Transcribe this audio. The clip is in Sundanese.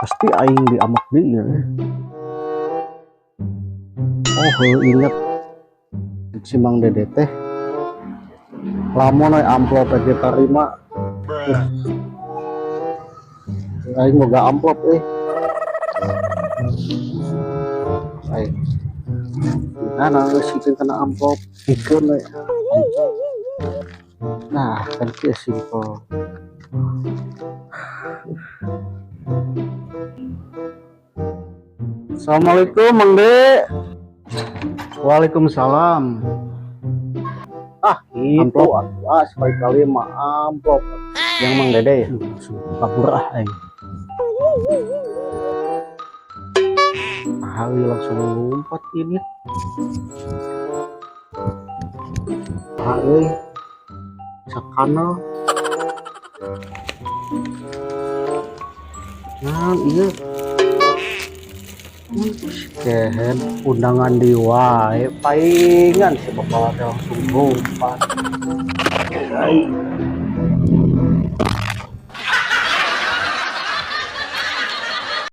Pasti aing diamak deui ya. Oh, heuh, inget si Mang Dede teh. Lamun we amplop teh diterima. Aing boga amplop euy. Aing. Nah, geus kitu kana amplop, pikeun we. Nah, kan kieu simpel. Assalamualaikum, Mang De. Waalaikumsalam. Ah, itu Amplop. Atuh, ah, sekali-kali mah amplop. Yang Mang Dede ya? Kabur ah aing. Ah, euy, langsung lompat ini. Ah, euy. Sakana. Nah, iya. Kehen undangan di wae paingan si bapak teh langsung lompat. Ai.